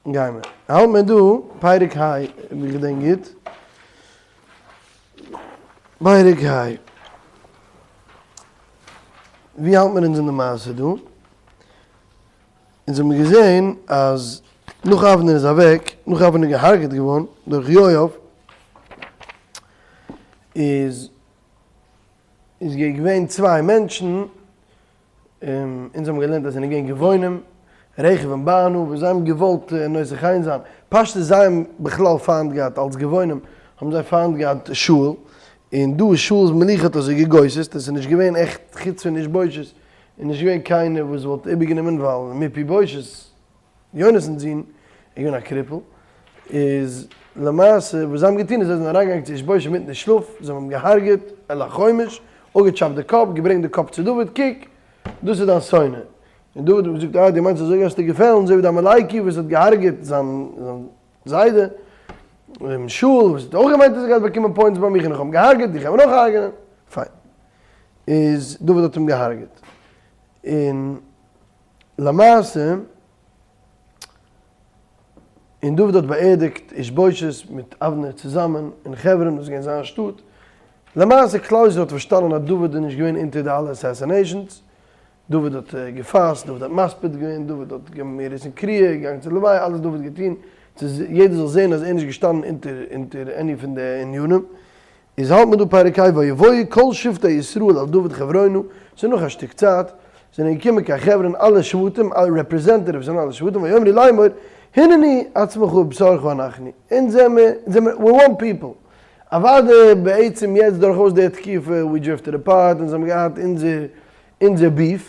גיימער. האלט מען דא פרק ה', אויב איך געדענק גוט. פרק ה'. ווי האלט מען אונז אין די מעשה דא? אונז האבן געזען אז נאך אבנר איז אוועק, נאך אבנר איז געהארגעט געווארן דורך יואב, איז איז געווען צוויי מענטשן, אונז האבן געלערנט אז זענען געווען גבעונים, רכב און בענה, וואס זיי האבן געוואלט נושא חן זיין, פשטות זיי האבן בכלל פיינט געהאט אלס גבעונים, האבן זיי פיינט געהאט שאול, און דא איז שאול'ס מלוכה האט אזוי געגוסס'ט, עס איז נישט געווען עכט חוץ פון איש בושת, איז נישט געווען קיינער וואס וואלט איבערגענומען ווייל מפיבושת יונתן'ס זון איז געווען א קריפל, איז למעשה וואס זיי האבן געטון איז זיי זענען אריינגעגאנגען צו איש בושת אינמיטן די שלאף, זיי האבן אים געהארגעט אל החומש, אפגעטשאפט די קאפ, געברענגט די קאפ צו דוד, קוק, דאס איז דיין שונא. און דוד האט געזאגט, אה, דו מיינסט אזוי גייסטו געפעלן, אזוי ווי די עמלקי וואס האט געהארגעט זיין זיידע, שאול, וואס האט אויך געמיינט אז ער גייט באקומען points ביי מיך און איך האב אים געהארגעט, דיך וועל מען אויך הרג'נען. פיין. איז דוד האט אים געהארגעט. און למעשה, און דוד האט באערדיגט איש בושת מיט אבנר צוזאמען אין חברון, דאס איז געווען זיין שטאט. למעשה כלל ישראל האט פארשטאנען אז דוד איז נישט געווען אונטער די אלע assassinations, דוד האט געפאסט, דוד האט מספיד געווען, דוד האט געריסן קריעה, געגאנגען צו לוויה, אלעס דוד געטון, צו יעדער זאל זען אז ער איז נישט געשטאנען אונטער אונטער any פון די ענינים. איז האלט מען דא פרק ה' ויבואו כל שבטי ישראל אל דוד חברונה, ס'איז נאך א שטיק צייט, זענען געקומען קיין חברון אלע שבטים, אלע representatives פון אלע שבטים, ויאמרו לאמור, הננו עצמך ובשרך אנחנו, אונז זעמיר, אונז זעמיר, we're one people. אוודאי בעצם יעצט דורכאויס די תקופה we drifted apart, אונז האבן געהאט אונזער אונזער beef,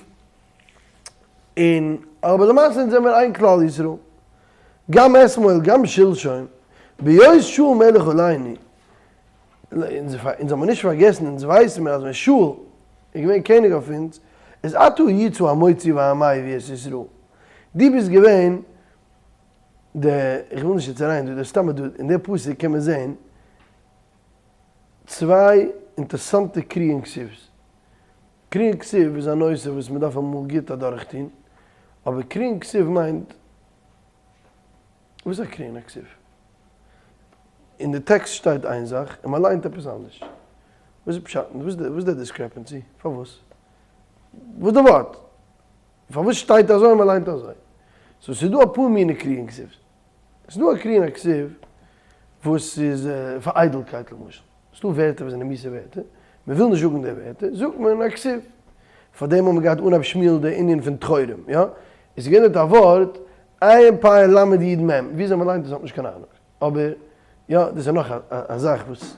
און אבער למעשה אונז זעמיר איין כלל ישראל, גם אתמול גם שלשום, בהיות שאול מלך עלינו, אונז זאל מען נישט פארגעסן, אונז ווייסן מיר אז ווען שאול איז געווען קעניג אויף אונז, איז אתה היית המוציא והמביא את ישראל. דו ביסט געווען די, איך וויל נישט יעצט אריין דא, דאס סתם דא, אין די פסוק קען מען זען צוויי אינטערסאנטע קרי און כתיב'ס. קרי און כתיב איז א נושא וואס מען דארף אמאל גוט אדורכטון, אבער קרי און כתיב מיינט, וואס איז א קרי און א כתיב? אין די טעקסט שטייט איין זאך און מען ליינט עפעס אנדערש. וואס איז פשט? וואס איז די discrepancy? פארוואס? וואס איז די ווארט? פארוואס שטייט אזוי און מען ליינט אזוי? so ס'איז דא אפאר מיני קרי און כתיב. ס'איז דא א קרי און א כתיב וואס איז פאר איידלקייט למשל. ס'איז דא ווערטער וואס זענען מיאוסע ווערטער, מען וויל נישט זאגן די ווערטער, זאגט מען א כתיב. פאר דעם האט מען געהאט אנהייב שמואל די ענין פון טחורים, יא? איז געווען דארט א ווארט עיין פ' למד י' מ', וויאזוי מען ליינט עס האט נישט קיין אהנונג, אבער יא דאס איז נאך א זאך וואס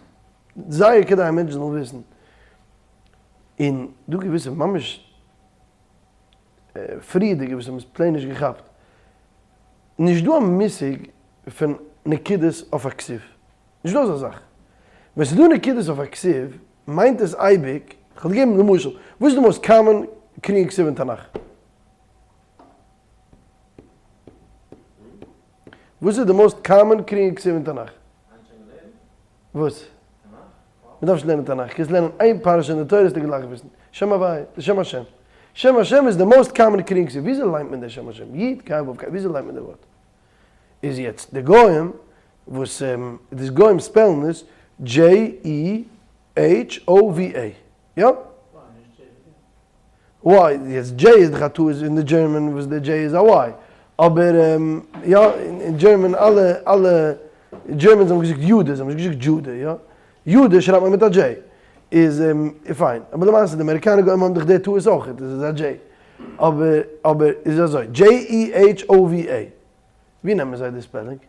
זייער כדאי מענטשן זאלן וויסן, און דא געוויסע ממש פריערדיגע וואס האבן עס plain נישט געכאפט, נישט דא א מושג פון נקודות אויף א כתיב, נישט דא אזא זאך, ווען ס'איז דא נקודות אויף א כתיב מיינט עס אייביג, כ'וועל געבן למשל, וואס איז די most common קרי און כתיב אין תנך? וואס איז די most common קרי און כתיב אין תנך? וואס? מען דארף נישט לערנען תנך, קענסט לערנען איין פרשה אין די תורה וועסטו גלייך וויסן, שם הוויה, די שם השם. שם השם איז די most common קרי און כתיב, וויאזוי ליינט מען די שם השם? י ק ו ק, וויאזוי ליינט מען די ווארט? איז יעצט די גוים וואס די גוים ספעלן עס JEHOVA, יא? Y, יעצט J איז דאך א טעות אין די German וואס די J איז א Y, אבער יא אין German אלע אלע Germans האבן געזאגט יודא, זיי האבן נישט געזאגט דזשודא, יא? יודא שרייבט מען מיט א J, איז פיין, אבער למעשה די אמעריקאנער גוים האבן דאך די טעות אויך, עס איז א J, אבער אבער איז אזוי, JEHOVA, ווי נעמען זיי די spelling?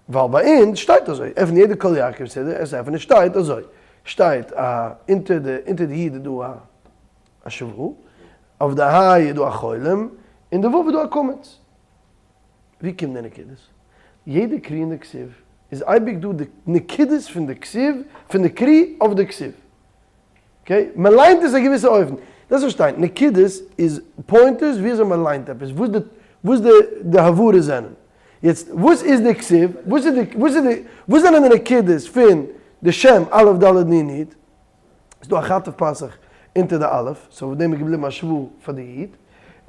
ווייל ביי אונז שטייט אזוי, עפן יעדע קול יעקב סידור, עס עפענען שטייט אזוי, שטייט א אונטער די אונטער די י' איז דא א א שווא, אויף די ה' איז דא א חולם, און די ו' איז דא א קמץ. ווי קומט די נקודות? יעדע קרי אין די כתיב איז אייביג דא די נקודות פון די כתיב, פון די קרי אויף די כתיב. okay? מען ליינט עס א געוויסע אופן. דארפסט פארשטיין, נקודות איז pointers ווי אזוי מען ליינט עפעס, וואס די וואס די די הברות זענען. יעצט וואס איז די כתיב? וואס איז די וואס איז די וואס זענען די נקודות פון די שם א' ד' נ' י'? איז דא א חטף פתח אונטער די א', so אויף דעם איז געבליבן א שווא פאר די י',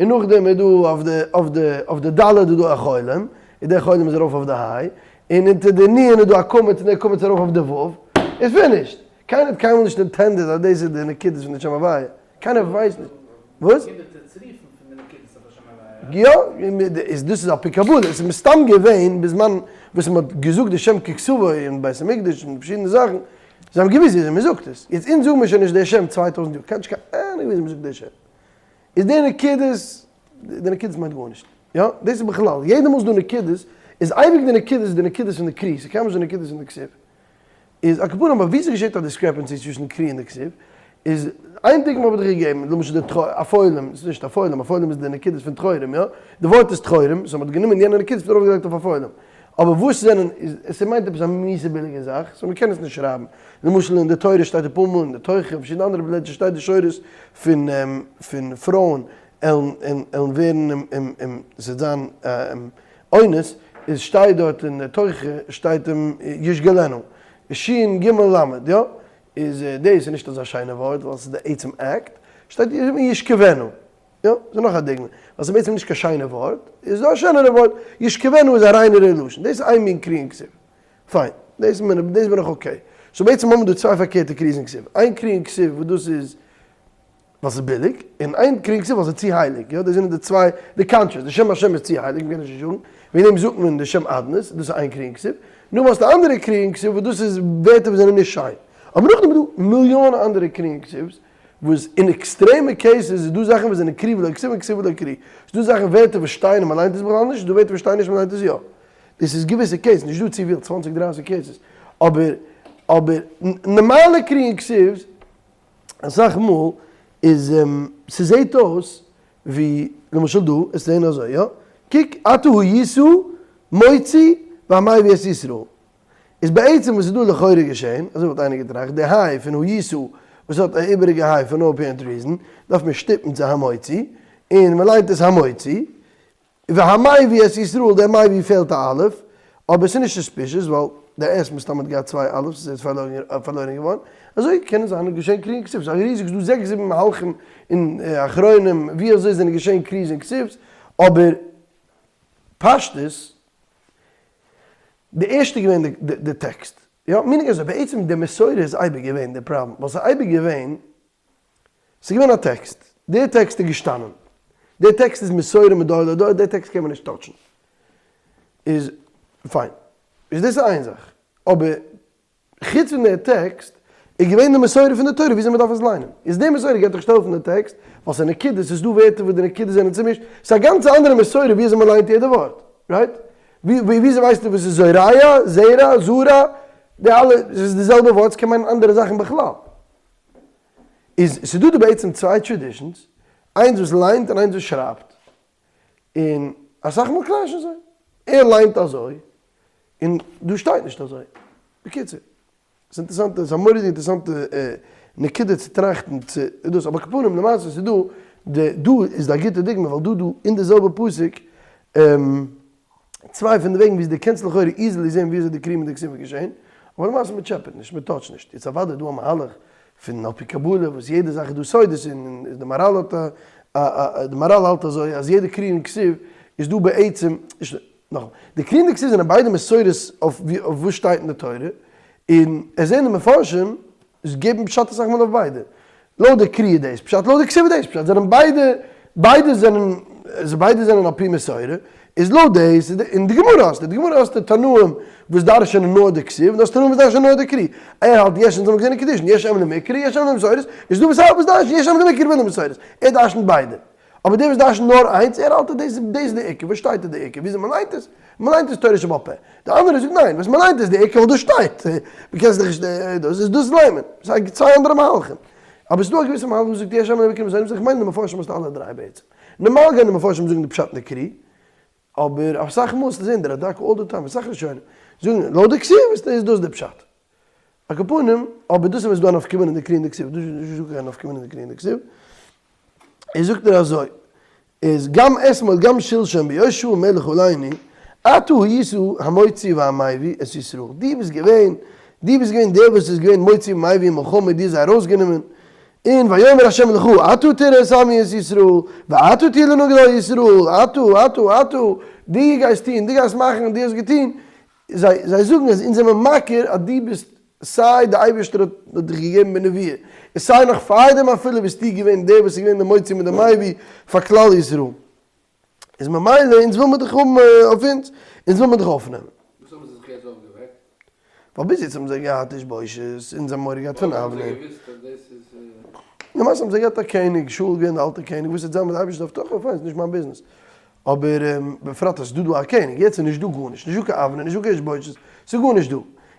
און נאכדעם איז דא אויף די אויף די אויף די ד' איז דא א חולם, איז דער חולם איז ארויף אויף די היי, און אונטער די נון איז דא א קמץ און דער קמץ איז ארויף אויף די ו', איז finished. קיינער האט קיינמאל נישט intended אז דאס איז די נקודות פון די שם הוויה. קיינער ווייסט נישט. וואס? יא, איז דאס איז על פי קבלה, עס איז מסתם געווען בזמן וואס מען האט געזאגט די שם ככתבו אין בית המקדש און פארשידענע זאכן, זיי האבן געוואוסט וויאזוי מען זאגט עס, יעצט אונז זאגן מיר שוין נישט די שם 2000 יאר, קיינער האט נישט קיין אהנונג וויאזוי מען זאגט די שם, איז די נקודות, די נקודות מיינט גארנישט, יא, דאס איז בכלל, יעדע מאל ס'איז דא נקודות, איז אייביג די נקודות די נקודות פון די קרי, ס'איז קיינמאל נישט די נקודות פון די כתיב. איז על כל פנים אבער ווי ס'געשעט א discrepancy צווישן די קרי און די כתיב, איז איין דוגמא האב איך דיך געגעבן, למשל די אפולים, ס'איז נישט אפולים, אפולים איז די נקודות פון טחורים, יא? די ווארט איז טחורים, so מ'האט גענומען יענע נקודות און ארויפגעלייגט אויף אפולים. אבער וואס זענען, איז עס מיינט עפעס א מיאוסע ביליגע זאך, so מ'קען עס נישט שרייבן. למשל אין די תורה שטייט אפאר מאל, אין די תוכחה און פארשידענע אנדערע פלעצער שטייט די שורות פון פון פרויען עלן עלן ווערן און ס'וועט זיין אונס, איז שטייט דארט אין די תוכחה שטייט ישגלנו, שין גימל למד, יא? איז דאס איז נישט אזא שיינע ווארט ווייל ס'איז די עצם אקט, שטייט ישכבנו, יא? ס'איז נאך א דוגמא, ווייל ס'איז בעצם נישט קיין שיינע ווארט, איז דא א שענערע ווארט, ישכבנו איז א ריינערע לשון, דאס איז איין מין קרי און כתיב. פיין, דאס בין איך okay. So בעצם האבן מיר דא צוויי פארקערטע קרי'ס און כתיב, איין קרי און כתיב וואס דאס איז ווייל ס'איז ביליג, און איין קרי און כתיב ווייל ס'איז צו הייליג, יא, דאס זענען די צוויי, די contrast, די שם השם איז צו הייליג, מ'קען נישט זאגן, וועגן דעם זאגט מען די שם אדנות, דאס איז איין קרי און כתיב, נאכדעם האסטו אנדערע קרי און כתיב וואס דאס איז ווערטער וואס זענען נישט שיין, אבער נאכדעם איז דא מיליאן אנדערע קרי און כתיב'ס, וואס אין עקסטרעמע cases איז דא זאכן וואס זענען קרי ולא כתיב און כתיב ולא קרי, ס'איז דא זאכן ווערטער וואס שטייען און מ'ליינט עס בכלל נישט, ס'איז דא ווערטער וואס שטייען נישט און מ'ליינט עס יא. דאס איז געוויסע cases, נישט דא צופיל, צוואנציג דרייסיג cases, אבער אבער נארמאלע קרי און כתיב'ס אסאך מאל איז ס'זעהט אויס ווי למשל דא עס זעהן אזוי יא, קוק אתה היית מוציא והמביא את ישראל איז בעצם וואס איז דא לכאורה געשעהן, אזוי וואלט איינער געטראכט, די היי פון היית וואס האט א איבעריגע היי for no apparent reason דארף מען שטופן צו המוציא און מ'ליינט עס המוציא, והמביא את ישראל, דער מביא פעלט א אלף, אבער עס איז נישט suspicious ווייל דער ס מסתם האט געהאט צוויי אלף'ס עס איז פארלוירען געווארן, אזוי קען עס זיין געשען קרי און כתיב, ס'איז ריזיג ס'איז דא זעקס זיבן מהלכים אין אחרונים ווי אזוי זענען געשען קרי'ס און כתיב'ס, אבער פשטות די ערשטע איז געווען די טעקסט, יא meaning אזוי בעצם די מסורה איז אייביג געווען די פראבלעם ווייל ס'איז אייביג געווען ס'איז געווען א טעקסט, דער טעקסט איז געשטאנען, דער טעקסט איז מסורה מדור לדור, דער טעקסט קען מען נישט touch ן. איז פיין. איז דאס איין זאך. אבער חוץ פון דער טעקסט, איז געווען די מסורה פון די תורה וויאזוי מען דארף עס ליינען. איז די מסורה גייט דאך שטעלן פון די טעקסט, ווייל ס'איז נקודות, ס'איז דא ווערטער וואס די נקודות זענען צומישט, ס'איז א גאנצע אנדערע מסורה וויאזוי מען ליינט יעדע ווארט. Right? וויאזוי ווייסטו וואס איז זורע, זרע, זרע, די אלע, ס'איז די זעלבע ווארט, ס'קען מיינען אנדערע זאכן בכלל. איז ס'דא דא בעצם צוויי traditions, איינס וואס ליינט און איינס וואס שרייבט, און אסאך מאל clash ן זיי, ער ליינט אזוי און דא שטייט נישט אזוי, בקיצור, ס'איז אינטערעסאנט, ס'איז א מורא'דיג אינטערעסאנטע נקודה צו טראכטן צו דאס, אבער כפנים למעשה ס'איז דא, די דא איז א גוטע דוגמא ווייל דא דא אין די זעלבע פסוק צוויי פון די וועגן וויאזוי דו קענסט לכאורה easily זען וויאזוי די קרי מיט די כתיב איז געשען, אבער למעשה מען טשעפעט נישט, מען touch ט נישט. יעצט אוודאי איז דא א מהלך פון על פי קבלה וואס יעדע זאך איז דא סודות און די מהר"ל האט א די מהר"ל האלט אזוי אז יעדע קרי און כתיב איז דא בעצם, נאכאמאל, די קרי און די כתיב זענען ביידע מסורות אויף וואס שטייט אין די תורה, און עס זענען די מפרשים איז געבן פשט אסאך מאל אויף ביידע. לויט די קרי איז דאס פשט, לויט די כתיב איז דאס פשט, זענען ביידע, ביידע זענען, ביידע זענען על פי מסורה, איז לויט דאס, אין די גמרא האסטו, די גמרא האסטו תנאים וואס דרש'ענען נאר די כתיב, און דו האסט תנאים וואס דרש'ענען נאר די קרי. ער האלט יש אונז האבן געזען אין קידושין, יש אם למקרא, יש אם למסורת, איז דא וואס האלט וואס דרש'נט יש אם למקרא ולמסורת, ער דרש'נט ביידע. אבער דער וואס דרש'נט נאר איינס, ער האלט אז דאס איז די עיקר, וואס שטייט איז די עיקר, וויאזוי מען ליינט עס, מען ליינט עס תורה שבעל פה. די אנדערע זאגט ניין, וואס מען ליינט איז די עיקר ווייל דאס שטייט, מען קען זיך נישט דאס איז דאס ליינען, ס'איז צוויי אנדערע מהלכים. אבער ס'איז דא א געוויסע מהלך וואס זאגט יש אם למקרא ולמסורת, איך מיין די מפרשים האסטו אלע דריי בעצם. נארמאל גייען די מפרשים זאגן די פשט אין די קרי, אבער אסאך מאל וועסטו זען די רד"ק all the time, אסאך ראשונים זאגן לויט די כתיב איז דאס די פשט. על כל פנים, אבער דאס איז וואס איז דא א נפקא מינה אין די קרי און די כתיב, דאס איז נישט דא קיין נפקא מינה אין די קרי און די כתיב. איז זאגט ער אזוי, איז גם אתמול גם שלשום בהיות שאול מלך עלינו, אתה היית המוציא והמביא את ישראל, דו ביסט געווען, דו ביסט געווען דער וואס איז געווען מוציא ומביא אין מלחמה, דו האסט זיי ארויסגענומען. און ויאמר ה' לך אתה תרעה את עמי את ישראל ואתה תהיה לנגיד על ישראל, אתה, אתה, אתה, דו גייסט טון, דו גייסט מאכן, דו האסט געטון, זיי זיי זאגן אז אונז זעמיר מכיר אז דו ביסט סיי די אייבערשטער האט דיך געגעבן בנבואה, און סיי נאך פארדעם אפילו ביסטו געווען דער וואס איז געווען די מוציא מיט די מביא פאר כלל ישראל. איז ממילא אונז וויל מיר דיך האבן אויף אונז, אונז וויל מיר דיך אויפנעמען. וואס האבן זיי זיך יעצט אויפגעוועקט? ווייל ביז יעצט האבן זיי געהאט איש בושת, אונז האבן מורא געהאט פון וואו האבן אבנר. זיי געוואוסט אז דאס איז. למעשה האבן זיי געהאט א קעניג, שאול איז געווען די אלטע קעניג, וואס וועט זיין מיט די אייבערשטענס הבטחה, פיין, ס'איז נישט מיין ביזנעס. אבער בפרט אז ס'איז דא דא א קעניג, יעצט איז נישט דא גארנישט, נישט דא קיין אבנר, נישט דא קיין איש בושת, ס'איז גארנישט דא.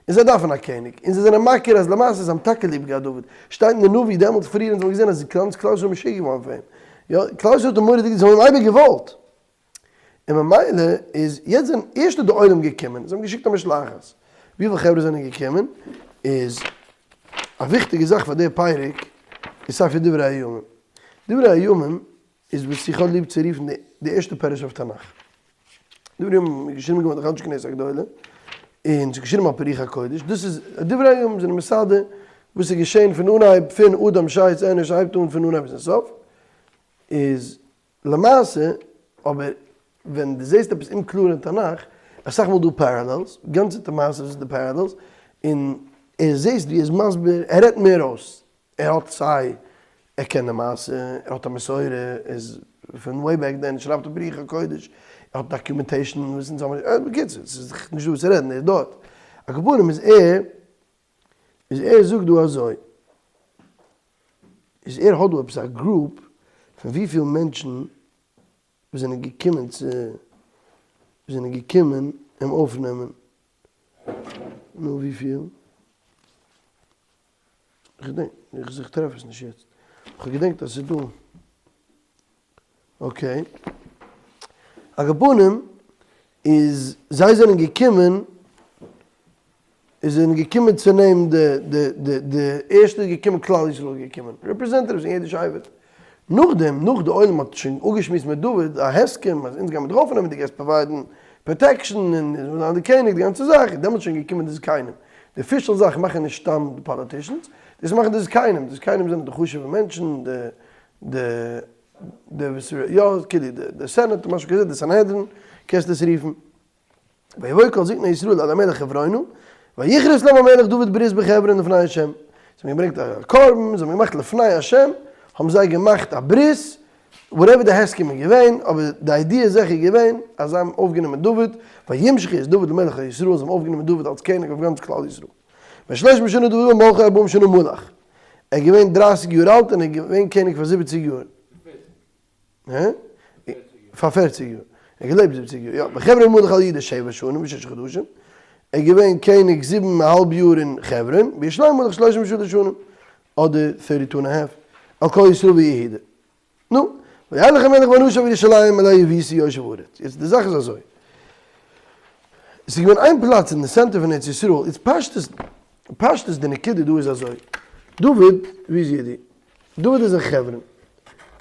און זיי דארפן א קעניג, און זיי זענען מכיר אז למעשה זיי האבן טאקע ליב געהאט דוד, שטייט אין די נביא דעמאלטס פריער אונז האבן געזען אז גאנץ כלל ישראל איז משוגע געווארן פון אים, יא, כלל ישראל האט אים מורא'דיג זיי האבן אים אייביג געוואלט, און ממילא איז יעצט זענען ערשט איז די עולם געקומען, זיי האבן געשיקט א משלחת, וויפיל חברה זענען געקומען, איז א וויכטיגע זאך פאר די פרק איז ספר דברי הימים, דברי הימים איז וואס איך האב ליב צו רופן די ערשטע פירוש אויף תנך. דברי הימים איז געשריבן געווארן דורך אנשי כנסת הגדולה, און ס'איז געשריבן על פי רוח הקודש, דאס איז, דברי הימים זענען מסדר וואס איז געשען פון אנהייב פון אדם שית אנוש הייבט אן פון אנהייב ביזן סוף, איז למעשה אבער ווען דו זעסט עפעס אומקלאר אין תנך, אסאך מאל דא parallels, גאנצעטע מעשות איז די parallels, און ער זעסט ווי ער איז מסביר, ער רעדט מער אויס, ער האט סיי ער קען די מעשה, ער האט א מסורה, ער איז פון way back then, שרייבט אויף רוח הקודש, ער האט documentation וואס אונז האבן נישט, בקיצור, ס'איז דאך נישט דא וואס צו רעדן, ער איז דארט. על כל פנים איז ער, איז ער זאגט דא אזוי, איז ער האט דא עפעס א group פון וויפיל מענטשן וואס זענען געקומען צו, וואס זענען געקומען אים אויפנעמען, נו וויפיל? כ'געדענק, איך טרעף עס נישט יעצט. כ'האב געדענקט אז ס'איז דא. okay. על כל פנים, איז זיי זענען געקומען, איז זענען געקומען צו נעם די די די די ערשטע איז געקומען כלל ישראל איז געקומען, representatives אין יעדע שבט. נאכדעם, נאך די עולם האט שוין אפגעשמועסט מיט דוד א הסכם אז אונז גיימיר דיך אויפנעמען, דו גייסט provide ן protection און אונז וועלן זיין די קעניג, די גאנצע זאך, איז דעמאלטס שוין געקומען די זקנים. די official זאך מאכן נישט סתם די politicians, דאס מאכן די זקנים, די זקנים זענען די חשוב'ע מענטשן, די די די וואס יא, כאילו די סענאט משהו כזה, די סנהדרין קענסטו עס רופן. ויבואו כל זקני ישראל אל המלך חברונה, ויכרת להם המלך דוד ברית בחברון לפני ה'. זיי האבן געברענגט א קרבן, זיי האבן געמאכט לפני ה', האבן זיי געמאכט א ברית, whatever די הסכם איז געווען, אבער די idea איז זיכער געווען אז זיי האבן אויפגענומען דוד, וימשחו את דוד למלך על ישראל, זיי האבן אויפגענומען דוד אלס קעניג אויף גאנץ כלל ישראל. בן שלשים שנה דוד במלכו ארבעים שנה מלך. ער איז געווען דרייסיג יאר אלט און ער איז געווען קעניג פאר זיבעציג יאר. פאר פערציג יאר. ער האט געלעבט זיבעציג יאר, יא. בחברון מלך על יהודה שבע שנים ושש חדשים. ער איז געווען קעניג זיבן און א האלב יאר אין חברון, בירושלים מלך שלושים ושלש שנים, אדער thirty two and a half, על כל ישראל ויהודה. נו, וילך המלך ואנשיו ירושלים אל היבוסי יושב הארץ. יעצט די זאך איז אזוי. עס איז געווען איין פלאץ אין די center פון ארץ ישראל, איז פשטות, פשטות די נקודה דא איז אזוי. דוד, ווי איז יהודי? דוד איז אין חברון.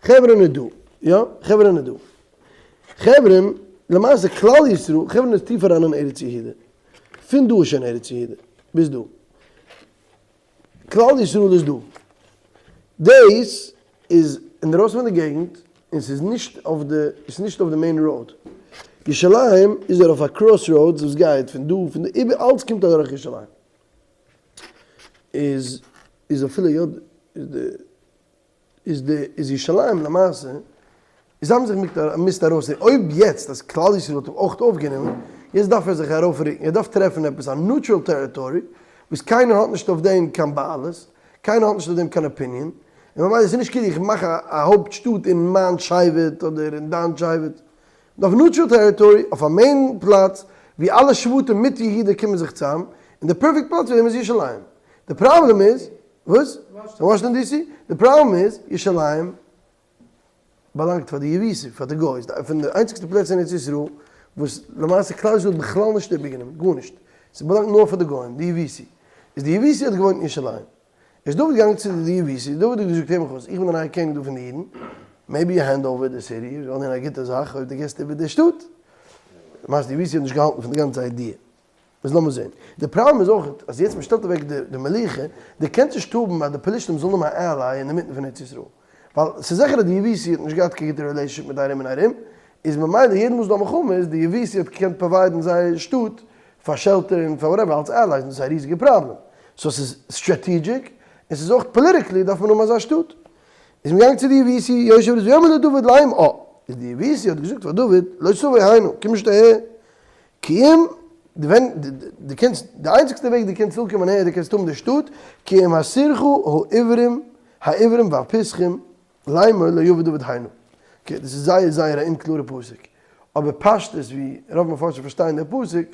חברון איז דא. יא, חברון איז דא. חברון, למעשה כלל ישראל, חברון איז טיף אריין אין ארץ יהודה. פון דא איז שוין ארץ יהודה, ביז דא. כלל ישראל איז דא. דאס איז אינדרויסן פון די געגנט, און ס'איז נישט אויף די, ס'איז נישט אויף די main road. ירושלים איז ער אויף א cross roads וואס גייט פון דא, פון דא, איבער אלץ קומט אדורך ירושלים. איז איז אפילו יא איז די איז די איז ירושלים למעשה איז זיי האבן זיך געמוזט ארויס אויב יעצט אז כלל ישראל האט אים אויך אויפגענומען יעצט דארף ער זיך ארויפרוקן ער דארף טרעפן עפעס א neutral territory וואס קיינער האט נישט אויף דעם קיין בעלות קיינער האט נישט אויף דעם קיין opinion און ממילא איז נישט כאילו איך מאך א הויפט שטאט אין מיין שבט אדער אין דיין שבט אויף neutral territory, אויף א main פלאץ ווי אלע שבטים מיט יהודה קומען זיך צאם, און די perfect פלאץ פאר דעם איז ירושלים. די פראבלעם איז, וואס? וואשינגטאן די סי? די פראבלעם איז, ירושלים באלאנגט פאר די יבוסים, פאר די גויס, פון די איינציגסטע פלעצער אין ארץ ישראל וואס למעשה כלל ישראל האט בכלל נישט איבערגענומען, גארנישט, ס'באלאנגט נאר פאר די גוים, די יבוסי. איז די יבוסי האט געוואוינט אין ירושלים. איז דוד געגאנגען צו די יבוסי, דוד האט געזאגט, הער מיך אויס, איך בין די נייע קעניג דא פון די אידן, maybe you hand over the city, איך וועל טון א גוטע זאך אויב דו געסט איבער די שטאט. למעשה די יבוסי האט נישט געהאלטן פון די גאנצע idea. איז לאמיר זעהן. די פראבלעם איז אויך אז יעצט מ'שטעלט אוועק די מלוכה, די קענסט נישט האבן אז די פלישתים זאלן האבן א ally אינמיטן פון ארץ ישראל. ווייל ס'איז זיכער אז די יבוסי האט נישט געהאט קיין גוטע relationship מיט ארום און ארום, איז ממילא יעדן מאל ס'איז דא מלחמה איז די יבוסי האט געקענט provide ן זייער שטאט פאר shelter און פאר whatever אלס allies און דאס איז א ריזיגע פראבלעם. so ס'איז strategic און ס'איז אויך politically דארף מען האבן אזא שטאט. איז מען געגאנגען צו די יבוסי יושב ראש ויאמר לדוד לאמר איז די יבוסי האט געזאגט פאר דוד לא תבוא הנה קום נישט אהער כי אם די ווען די קענסט די איינציגסטע וועג די קענסט אנקומען אהער די קענסט האבן די שטאט כי אם הסירך העברים העברים והפסחים לאמר לא יבא דוד הנה. okay דאס איז זייער זייער א אומקלארע פסוק אבער פשטות ווי רוב מפרשים פארשטייען די פסוק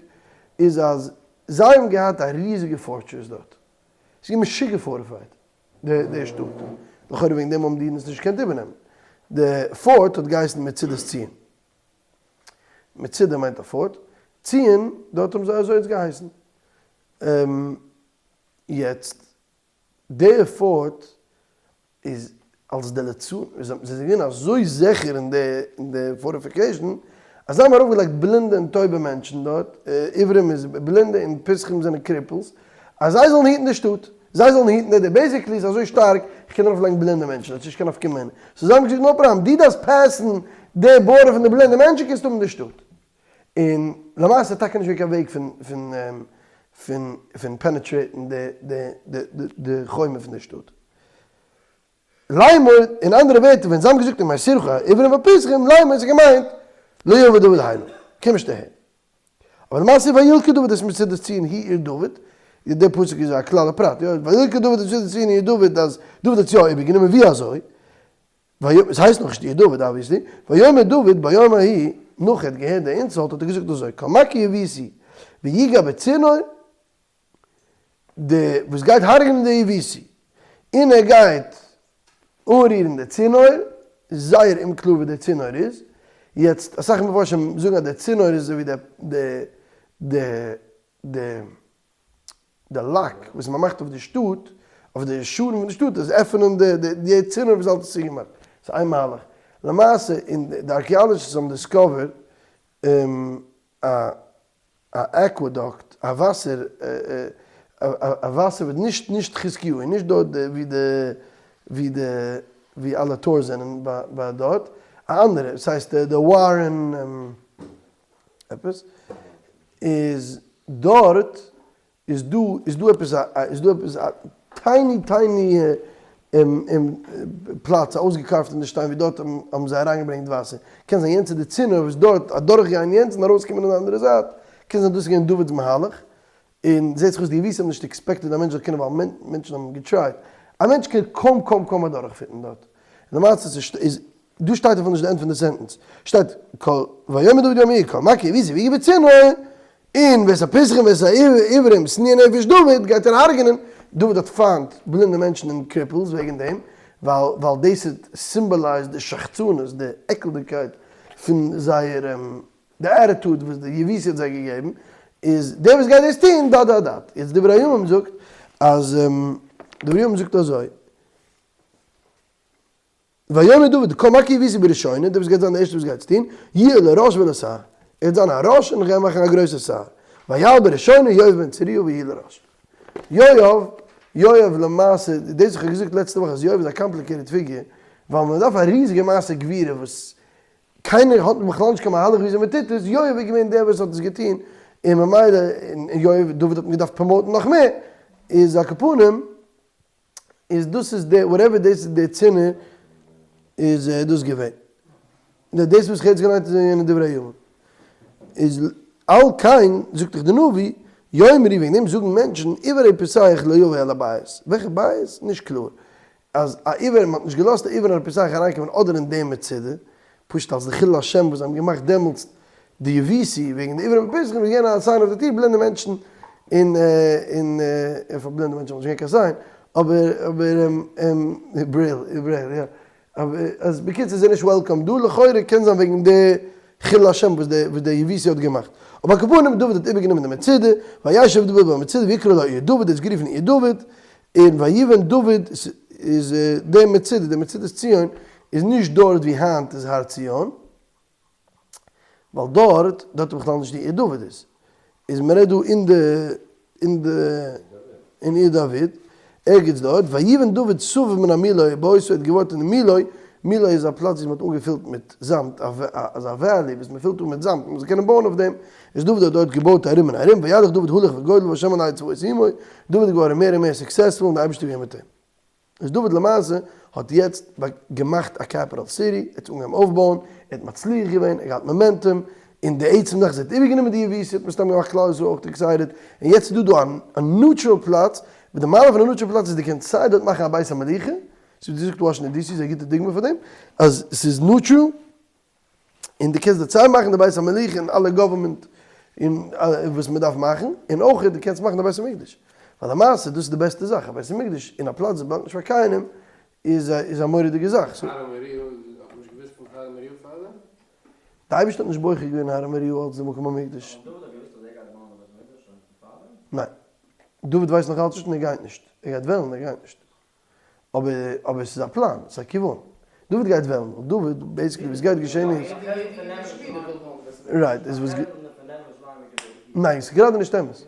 איז אז זיי האבן געהאט א ריזיגע fortress דארט ס'איז געווען משוגע fortified די שטאט, לכאורה וועגן דעם האבן די אידן עס נישט געקענט איבערנעמען. די fort האט געהייסן מצודת ציון. מצודה מיינט א fort, ציון, דארט האבן זיי אזוי עס געהייסן. יעצט, די fort איז אלס די לצנות, זיי זענען געווען אזוי זיכער אין די אין די fortification, אז זיי האבן ארויפגעלייגט בלינדע און טויבע מענטשן דארט, עיוורים איז בלינדע און פסחים זענען cripples, אז זיי זאלן היטן די שטאט, זיי זאלן היטן די, די basically איז אזוי שטארק, איך קען ארויפלייגן בלינדע מענטשן, עס איז נישט קיין נפקא מינה. so זיי האבן געזאגט no problem, דו דארפסט pass ן די border פון די בלינדע מענטשן קענסטו האבן די שטאט. און למעשה איז טאקע נישט געווען קיין וועג פון פון פון פון penetrate ן די די די די חומה פון די שטאט. לאמר, אין אנדערע ווערטער ווען זיי האבן געזאגט אם הסירך העברים והפסחים לאמר איז געמיינט לא יבא דוד הנה, קום נישט אהער. אבער למעשה וילכד דוד את מצודת ציון היא עיר דוד, דער פסוק איז א כלל ופרט, יא, וילכד דוד את מצודת ציון היא עיר דוד אז דוד האט יא איבערגענומען ווי אזוי? עס הייסט נאכנישט עיר דוד obviously, ויאמר דוד ביום ההוא, נאך ער האט געהערט די insult האט ער געזאגט אזוי, כל מכה יבוסי ויגע בצינור, די וואס גייט הרג'נען די יבוסי, און ער גייט אנרירן די צינור, זייער אומקלאר וואס די צינור איז, יעצט אסאך מפרשים זאגן אז די צינור איז אזוי ווי די די די די די lock וואס מען מאכט אויף די שטאט, אויף די שערים פון די שטאט, איז עפענען די די די צינור וואס אלץ איז צוגעמאכט, ס'איז איין מהלך, למעשה אין די archaeologists האבן discovered א א aqueduct, א וואסער א וואסער וואס נישט נישט חזקיהו און נישט דארט ווי די ווי די ווי אלע tours זענען ביי דארט, א אנדערע, ס'הייסט די ווארען עפעס, איז דארט איז דא איז דא עפעס א איז דא עפעס א tiny tiny פלאץ אויסגע carved אין די שטיין ווי דארט האבן זיי אריינגעברענגט וואסער, קען זיין יענץ איז די צינור וואס דארט אדורכגיין יענץ און ארויסקומען אין די אנדערע זייט, קען זיין דאס איז געווען דוד'ס מהלך, און זעט זיך אויס די יבוסים האבן נישט expected א מענטש זאל קענען ווייל מענטשן האבן גע try ט, א מענטש קען קוים קוים קוים אדורכ fit ן דארט, למעשה איז דא שטייט אפילו נישט די end פון די sentence, שטייט כל ויאמר דוד ביום ההוא כל מכה יבוסי ויגע בצינור, און ואת הפסחים ואת העברים שנואה נפש דוד גייט ער הרג'נען, דוד האט פיינט בלינדע מענטשן און cripples וועגן דעם, ווייל ווייל דאס איז symbolize די שחצנות די עקלדיגקייט פון זייער די attitude וואס די יבוסי האט זיי געגעבן, איז דער וואס גייט דאס טון dot dot dot, יעצט דברי הימים זאגט אז דברי הימים זאגט אזוי. ויאמר דוד, כל מכה יבוסי בראשונה, דער וואס גייט זיין דער ערשטער וואס גייט עס טון, יהיה לראש ולשר, ער וועט זיין א ראש און גיין מאכן א גרויסע שר, ויעל בראשונה יואב בן צרויה ויהי לראש. יואב, יואב למעשה, דאס וואס איך האב געזאגט לעצטע וואך אז יואב איז א complicated figure, ווייל מען דארף א ריזיגע מעשה גבורה וואס קיינער האט בכלל נישט קיין מהלך וויאזוי מען טוט עס, יואב איז געווען דער וואס האט עס געטון, און ממילא, און יואב, דוד האט אים געדארפט promote ן נאך מער, איז על כל פנים, איז דאס איז די whatever דאס איז די צינור איז דאס געווען. דאס וואס איך האב יעצט געליינט איז אין דברי הימים. איז על כן זאגט דאך די נביא יאמרו וועגן דעם זאגן מענטשן עור ופסח לא יבא אל הבית. וועלכע בית? נישט קלאר. אז א עור מען האט נישט געלאזט א עור און א פסח אריינקומען אדער אין די מצודה פשוט אלס די חילול השם וואס זיי האבן געמאכט דעמאלטס די יבוסי וועגן די עברים ופסחים איז געווען א סיין אויף די טיר בלינדע מענטשן און און פאר בלינדע מענטשן וואלט נישט געווען קיין סיין אבער אבער ברעיל ברעיל יא אבער אז בקיצור זיי נישט welcome דא לכאורה קען זיין וועגן די חילול השם וואס די וואס די יבוסי האט געמאכט אבער על כל פנים דוד האט איבערגענומען די מצודה וישב דוד במצודה ויקרא לה עיר דוד איז גערופן עיר דוד און ויבן דוד איז די מצודה די מצודת ציון איז נישט דארט ווי היינט איז הר ציון ווייל דארט, דארט איז בכלל נישט די עיר דוד איז. איז מען רעדט דא אין די אין די אין עיר דוד, ערגעץ דארט, ויבן דוד סביב מן המילוי באותו האט געווארט אין מילוי, מילוי איז א פלאץ וואס מען האט אנגעפילט מיט זאמד, אזא valley וואס מען פילט אן מיט זאמד מען זאל קענען בויען אויף דעם, איז דוד האט דארט געבויט ארום און ארום, וילך דוד הלוך וגודל והשם אלהי צבאות עמו, דוד איז געווארן מער און מער successful און די אייבערשטער איז געווען מיט אים. איז דוד למעשה האט יעצט געמאכט א capital city, ער האט עס אנגעהויבן אויפבויען, ער האט מצליח געווען, ער האט געהאט momentum, און די עצם זאך אז ער האט איבערגענומען די יבוסי האט מסתם געמאכט כלל ישראל אויך excited, און יעצט איז דא דא א neutral פלאץ, וואס די מעלה פון א neutral פלאץ איז דו קענסט סיי דארט מאכן א בית המלוכה, ס'איז ווי דו זאגסט וואשינגטאן די סי איז א גוטע דוגמא פאר דעם, אז ס'איז neutral, און דו קענסט דארט סיי מאכן די בית המלוכה און אלע government און וואס מען דארף מאכן, און אויך דו קענסט מאכן די בית המקדש, ווייל למעשה דאס איז די בעסטע זאך, א בית המקדש אין א פלאץ וואס באלאנגט נישט פאר קיינעם איז איז א מורא'דיגע זאך. הר המוריה, האט מען נישט געוואוסט פון הר המוריה פארדעם? די אייבערשטער האט נישט בוחר געווען הר המוריה אלס די מקום המקדש. אבער דוד האט געוואוסט אז ער גייט בויען די בית המקדש שוין פון פארדעם? ניין. דוד ווייסט נאך אלץ נישט און ער גייט נישט. ער גייט וועלן, ער גייט נישט. אבער אבער ס'איז א פלאן, ס'איז א כיוון. דוד גייט וועלן, ווייל דוד, basically וואס גייט געשען איז. right, איז וואס. ניין, ס'איז גראדע נישט אמת.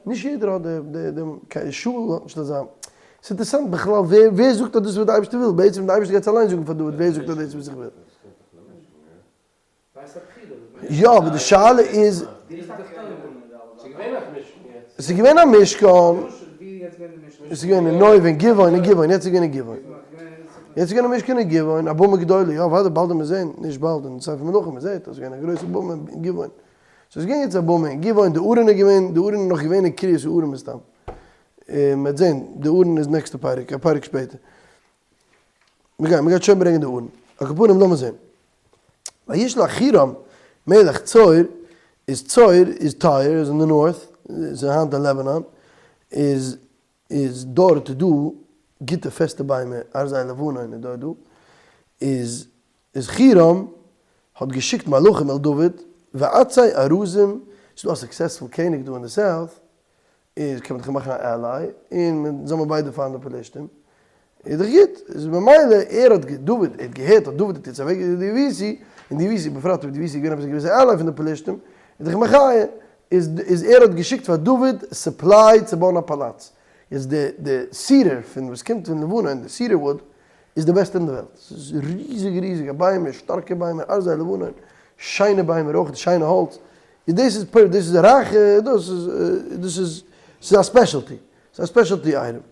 נישט יעדער האט די די די שאול האט נישט אזא. ס'איז אינטערעסאנט בכלל ווער ווער זאגט אז דאס איז וואס די אייבערשטער וויל, בעצם די אייבערשטער גייט עס אליין זאגן פאר דוד, ווער זאגט אז דאס איז וואס איך וויל. יא אבער די שאלה איז. ס'איז געווען א משכן. ס'איז געווען אין נוב אין גבעון אין גבעון יעצט איז געווען אין גבעון. יעצט איז געווען א משכן אין גבעון א במה גדולה יא וואדע באלד וועט מען זעהן נישט באלד אין ספר מלכים מען זעהט אז ס'איז געווען א גרויסע במה אין גבעון. ס'איז געווען יעצט א במה אין גבעון די ארון איז געווען די ארון איז נאך געווען אין קרית יערים מסתם. מען וועט זעהן די ארון איז נעקסטע פרק א פרק שפעטער. מ'גייט מ'גייט שוין ברענגען די ארון. על כל פנים לאמיר זעהן. וישלח חירם מלך צור, איז צור איז Tyre איז אין די north, איז היינט אין לבנון, איז איז דארט דא גוטע פעסטע ביימער, ארזי לבנון איז דארט דא, איז איז חירם האט געשיקט מלאכים אל דוד, ועצי ארזים, ס'איז דא א successful קעניג דא אין די south, איז קען מען דאך מאכן א ally, און מען זאל מען ביידע פארן די פלשתים, איז דאך גוט, איז ממילא ער האט דוד, ער האט געהערט אז דוד האט יעצט אוועק געזעצט די יבוסי, און די יבוסי בפרט אויב די יבוסי איז געווען עפעס א געוויסע ally פון די פלשתים, איז דאך מחיה, איז איז ער האט געשיקט פאר דוד supply צו בויען א פאלאץ, יעצט די די cedar פון וואס קומט פון לבנון, די cedar wood, איז די בעסטע אין די וועלט, ס'איז ריזיגע ריזיגע ביימער, שטארקע ביימער, ארזי לבנון, שיינע ביימער אויך, שיינע האלץ, איז דאס איז פער דאס איז רייכע דאס איז דאס איז ס'איז א specialty ס'איז א specialty item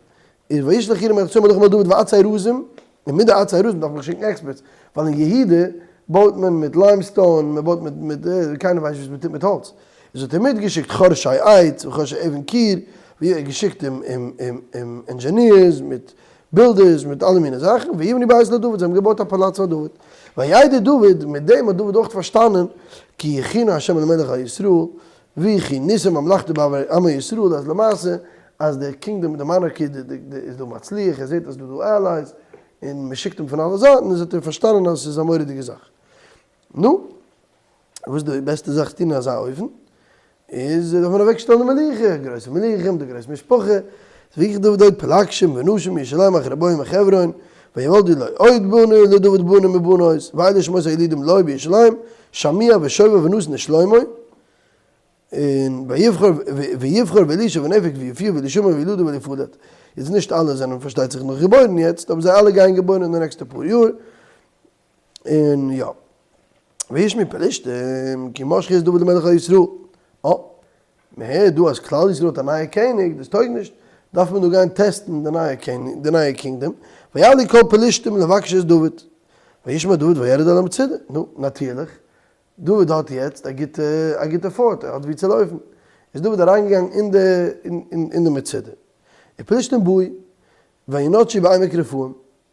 איז וישלח חירם מלך צור מלכים אל דוד ועצי ארזים און מיט די עצי ארזים דארף מען שיקן experts ווייל אין יהודה בויט מען מיט limestone מען בויט מיט מיט קיינער ווייסט נישט וואס מען טוט מיט האלץ איז האט ער מיטגעשיקט חורשי עץ וחורשי אבן קיר ווי ער האט געשיקט אים אים אים אים engineers מיט builders מיט אלע מיני זאכן, ויבנו בית לדוד, זיי האבן געבויט א פאלאץ פאר דוד. וידע דוד, מיט דעם האט דוד אויך פארשטאנען, כי יכינו ה' למלך על ישראל, וכי נישא ממלכתו בעבור עמו ישראל, אז למעשה, אז די kingdom, די monarchy איז דא מצליח, ער זעט אז דא דא allies, און מען שיקט אים פון אלע זייטן, איז האט ער פארשטאנען אז עס איז א מורא'דיגע זאך. נו, וואס איז די בעסטע זאך צו טון אין אזא אופן? איז דארף מען אוועק שטעלן די מלוכה, גרויסע מלכים, די גרויסע משפחה, ויקח דוד עוד פלגשים ונשים מירושלים אחרי בואם מחברון, ויולדו לו עוד בנים לדוד בנים ובנות, ואלה שמות הילודים לו בירושלים, שמוע ושובב ונתן ושלמה, און ויבחר ויבחר ואלישע ונפג ויפיע ואלישמע וילדו ואליפלט. יעצט נישט אלע זענען פארשטייט זיך נאך געבוירן יעצט, אבער זיי אלע גייען געבוירן אין די נעקסטע פאר יאר, און יא. וישמעו פלשתים כי משחו את דוד למלך על ישראל. אה. מען הערט דא אז כלל ישראל האט א נייע קעניג, דאס טויג נישט, דארף מען דא גיין טעסטן די נייע קעניג, די נייע kingdom. ויעלו כל פלשתים לבקש את דוד. וישמע דוד וירד אל המצודה. נו, נאטירליך, דוד האט יעצט א גוטע, א גוטע fort, ער האט וואו צו לויפן. איז דוד אריינגעגאנגען אין די, אין די מצודה. ופלשתים באו, וינטשו בעמק רפאים.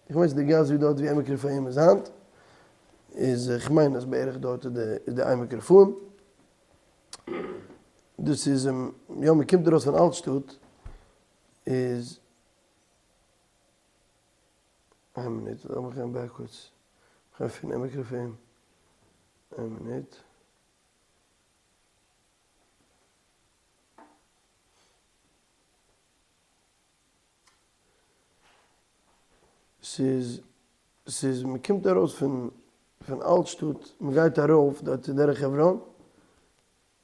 איך ווייס די גאס ווי דארט ווי עמק רפאים איז היינט, איז איך מיין אז בערך דארט איז די איז די עמק רפאים, דאס איז יא מען קומט ארויס פון אלט שטאט איז איין מינוט לאמיך גיין backwards, כ'גיי פון עמק רפאים, איין מינוט. ס'איז ס'איז מ'קומט ארויס פון פון אלט שטאט מ'גייט ארויף דארט צו דרך חברון.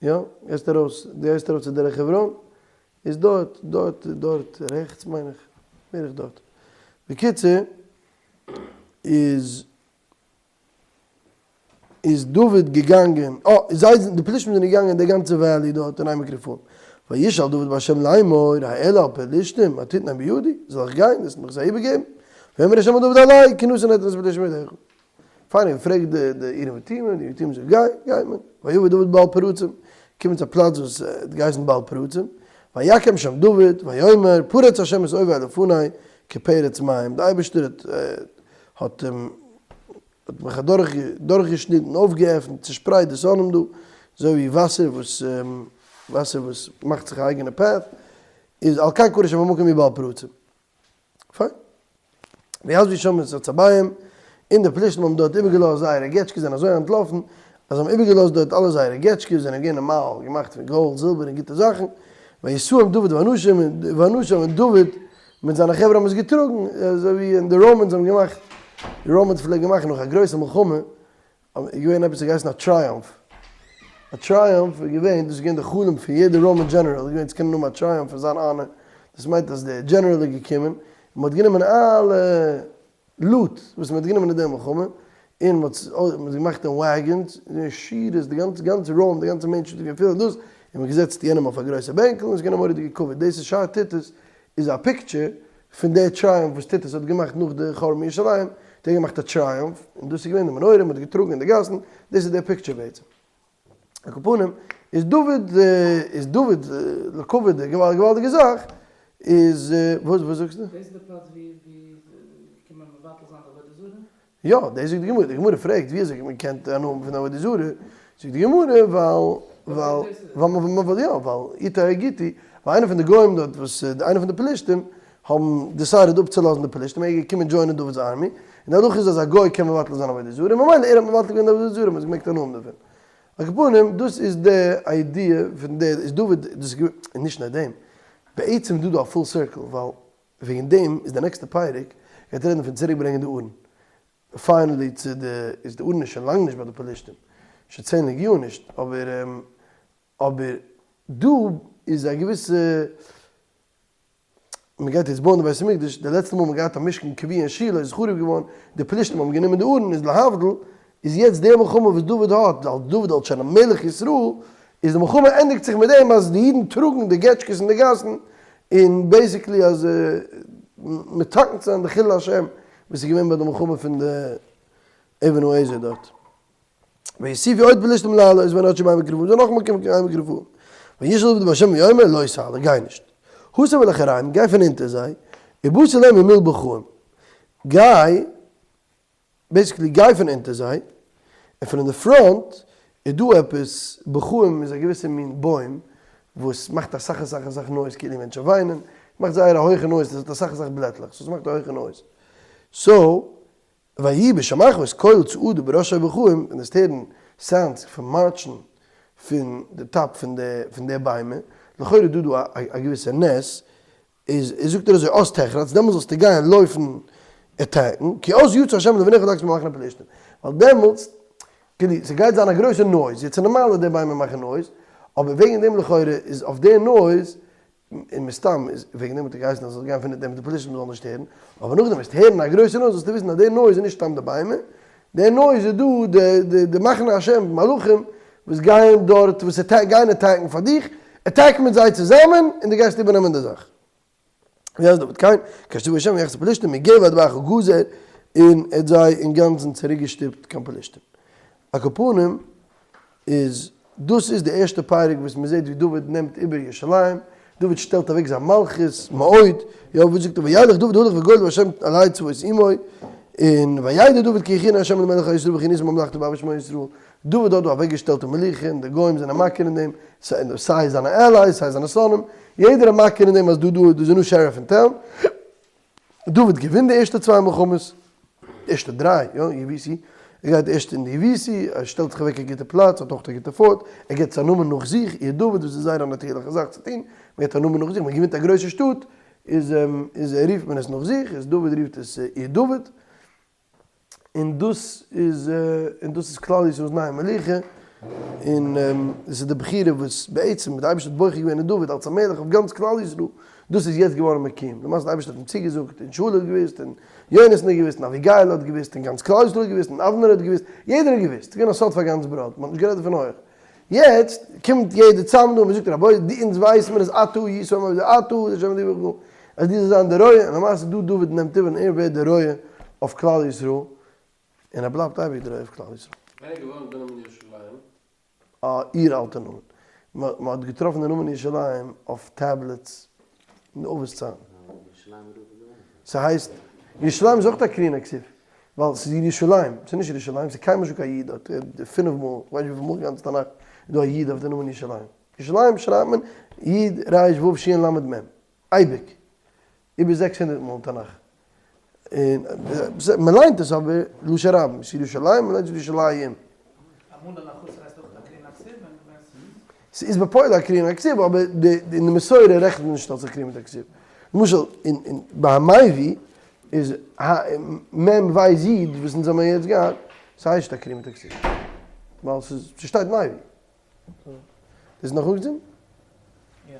יא, גייסט ארויס, דו גייסט ארויף צו דרך חברון, איז דארט, דארט, דארט רעכטס מיין איך, בערך דארט. בקיצור, איז איז דוד געגאנגען, אה, זיי זענען, די פלישתים זענען געגאנגען די גאנצע valley דארט אין עמק רפאים. וישאל דוד בהשם לאמור, האעלה אל פלישתים, התתנם בידי, זאל איך גיין, וועסט מיך זיי איבערגעבן? ויאמר השם אל דוד עלה, כי נתן אתן את הפלישתים בידך. פיין, ער פרעגט די די אורים ותומים, די אורים ותומים זאגט גיי, גייט מען. ויבא דוד בעל פרצים, קומען צו א פלאץ וואס האט געהייסן בעל פרצים, ויקם שם דוד, ויאמר, פרץ השם את אויבי לפני כפרץ מים, די אייבערשטער האט האט האט מיך אדורך דורכגעשניטן, אויפגעעפנט, צושפרייט די שונאים דא, אזוי ווי וואסער וואס וואסער וואס מאכט זיך א אייגענע path, איז על כן קרא שם המקום ההוא בעל פרצים. פיין. ויעזבו שם את עצביהם, און די פלישתים האבן דארט איבערגעלאזט זייערע געטשקעס, זענען אזוי אנטלאפן, אז זיי האבן איבערגעלאזט דארט אלע זייערע געטשקעס, זענען געווען נארמאל געמאכט פון גאלד, זילבער און גוטע זאכן, וישאם דוד ואנשיו, און דוד מיט זיינע חברה האבן עס געטראגן, אזוי ווי אין די Romans האבן געמאכט, די Romans פלעגן מאכן נאך א גרויסע מלחמה, איז געווען עפעס האט געהייסן א triumph, א triumph איז געווען, דאס איז געווען די חלום פון יעדע Roman general, איז געווען צו קענען האבן א triumph אין זיין honor, דאס מיינט אז דער general איז געקומען, און מען האט גענומען אלע loot וואס מען האט גענומען אין די מלחמה, און מען האט עס געמאכט אין wagons, און שורות, די גאנצע גאנצע Rome, די גאנצע מענטשן האט געפילט דאס, און מען האט געזעצט יענעם אויף א גרויסע בענקל, און עס איז געווען א מורא'דיגע כבוד, דאס איז שער טיטוס איז א picture פון די triumph וואס טיטוס האט געמאכט נאך די חורבן ירושלים, האט ער געמאכט א triumph, און דאס איז געווען די מנורה, מען האט געטראגן אין די גאסן, דאס איז די picture בעצם. על כל פנים, איז דוד, איז דוד לכבוד די געוואלדיגע זאך, איז, וואס וואס זאגסטו? דאס איז די פלאץ ווי ווי קען מען מבטל זיין די עבודה זרה? יא, דאס זאגט די גמרא, די גמרא פרעגט ווי אזוי מען קען הנאה האבן פון עבודה זרה, זאגט די גמרא ווייל ווייל ווייל יא ווייל איתי הגיתי, ווייל איינער פון די גוים דארט וואס איינער פון די פלישתים האבן decided אפצולאזן די פלישתים, ער איז געקומען join ען דוד'ס army, און די הלכה איז אז א גוי קען מבטל זיין עבודה זרה, ממילא ער האט מבטל געווען די עבודה זרה, מען האט געמעגט הנאה האבן דערפון. על כל פנים, דאס איז די idea פון די, איז דוד, דאס איז געווען, און נישט נאר דעם, בעצם איז דא דא א full circle, ווייל וועגן דעם איז די נעקסטע פרק גייט רעדן פון צוריק ברענגען די ארון finally צו די איז די ארון איז שוין לאנג נישט ביי די פלישתים שוין צענדליגע יאר נישט אבער אבער דא איז א געוויסע מען גייט יעצט בויען די בית המקדש די לעצטע מאל מען געהאט א משכן קבוע אין שילה איז חרוב געווארן די פלישתים האבן גענומען די ארון איז להבדיל איז יעצט די מלחמה וואס דוד האט אלס דוד אלס שוין א מלך ישראל איז די מלחמה ענדיגט זיך מיט דעם אז די אידן טראגן די געטשקעס אין די גאסן און basically אז מתקן צו זיין די חילול השם וואס איז געווען ביי די מלחמה פון די אבן העזר דארט. ויוסיפו עוד פלשתים לעלות וינטשו בעמק רפאים זאל נאכאמאל קומען קיין עמק רפאים. וישאל דוד בהשם ויאמר לא תעלה גיי נישט. הסב אל אחוריהם גיי פון אונטער זיי ובאת אליהם ממול בוכאים גיי basically גיי פון אונטער זיי, און פון אין די front איז דא עפעס, בוכאים איז א געוויסע מין בוים וואס מאכט אסאך אסאך אסאך noise כאילו מענטשן וויינען, מאכט זייער א הויכע noise, עס האט אסאך אסאך בלעטלעך, so עס מאכט א הויכע noise. so, ויהי בשמעך את קול צעדה בראשי בוכאים, ווען וועסט הערן sounds פון מארטשן פון די top פון די פון די ביימער, לכאורה איז דא דא א געוויסע נס, איז איז זאגט ער אזוי אז תחרץ דעמאלס זאלסטו גיין לויפן attack ן, כי אז יצא השם לפניך להכות במחנה פלשתים, ווייל דעמאלס כאילו ס'גייט זיין א גרויסע noise, יעצט איז נארמאל אז די ביימער מאכן noise, אבער וועגן דעם לכאורה איז אויף די noise, און מסתם איז וועגן דעם האט ער געהייסן אז זאל גיין פון דעם די פלשתים זאלן נישט הערן, אבער נאכדעם וועסטו הערן א גרויסע noise זאלסטו וויסן אז די noise איז נישט סתם די ביימער, די noise איז דא די די די מחנה השם מלאכים וואס גייען דארט וואס גייען attack ן פאר דיך, attack מיט זיי צוזאמען און דו גייסט איבערנעמען די זאך. ויעש דוד כן, כאשר צוה השם ויך את הפלשתים מגבע עד באכה גזר, און ער האט זיי אינגאנצן צוריקגעשטופט קיין פלשתים. על כל פנים איז דאס איז די ערשטע פרק וואס מען זעט ווי דוד נעמט איבער ירושלים, דוד שטעלט אוועק זיין מלכות מאוד, יא וואס זאגט ער וילך דוד הלוך וגדול והשם אלהי צבאות עמו, און וידע דוד כי יכהן ה' למלך על ישראל וכי נשא ממלכתו בעבור שמי ישראל, דוד האט דא אוועקגעשטעלט די מלוכה און די גוים זענען מכיר אין דעם, סיי זיינע allies סיי זיינע שונאים, יעדער איז מכיר אין דעם אז דא דא איז א new sheriff אין town, דוד געווינט די ערשטע צוויי מלחמות, די ערשטע דריי, יא, יבוסי, ער גייט ערשט אין די יבוסי, ער שטעלט זיך אוועק א גוטע פלאץ, האט אויך א גוטע fort, ער געבט זיין נאמען נאך זיך, עיר דוד, וואס איז זייער א נאטירליכע זאך צו טון, מען געבט א נאמען נאך זיך, מען געווינט א גרויסע שטאט, איז איז רופט מען עס נאך זיך, איז דוד רופט עס עיר דוד, און דאס איז און דאס איז כלל ישראל'ס נייע מלוכה. און עס איז די בחירה וואס בעצם די אייבערשטער האט בוחר געווען אין דוד אלס א מלך אויף גאנץ כלל ישראל, דאס איז יעצט געווארן מקוים, למעשה די אייבערשטער האט אים צוגעזאגט, און שאול האט געוואוסט, און יונתן האט געוואוסט, און אביגיל האט געוואוסט, און גאנץ כלל ישראל האט געוואוסט, און אבנר האט געוואוסט, יעדער האט געוואוסט, ס'איז געווען א סוד פאר גאנץ בראד, מען האט נישט גערעדט דערפון הויך. יעצט קומט יעדער צאם דא און מען זאגט רבותי די אונז ווייסן מיר אז אתה היית אומר אתה הוא השם אלוקיך אז דו זאלסט זיין דער רועה, און למעשה דא דוד נעמט איבער און ער ווערט דער רועה אויף כלל ישראל, און ער בלייבט אייביג דער רועה אויף כלל ישראל. ווען איז געווארן די נאמען ירושלים? א אור אלטע נאמען. מען האט געטראפן די נאמען ירושלים אויף tablets אין די אבות צייטן. ס'הייסט, ירושלים איז אויך א קרי און א כתיב, ווייל ס'איז ירושלים, ס'איז נישט ירושלים, ס'איז קיינמאל נישט דא קיין יוד דארט, פינף מאל, כ'ווייס נישט וויפיל מאל גאנץ תנך איז דא א יוד אויף די נאמען ירושלים. ירושלים שרייבט מען י' ר' ו' ש' ל' מ', אייביג. איבער 600 מאל אין תנך. און מען ליינט עס אבער לשון רבים, ס'איז ירושלים, מען ליינט עס ירושלים. אמאל אן החסר הייסט אויך א קרין הכתיב ווען ווען ס'איז. ס'איז בפועל א קרין הכתיב אבער די אין די מסורה רעכנט מען נישט אלס א קרין מיט א כתיב. למשל אין אין ביי המביא איז ה מ ו ז וואס אונז האמיר יעצט געהאט, ס'הייסט נישט א קרין מיט א כתיב. ווייל ס'איז ס'שטייט מביא. איז נאך אפגעזונט? יא.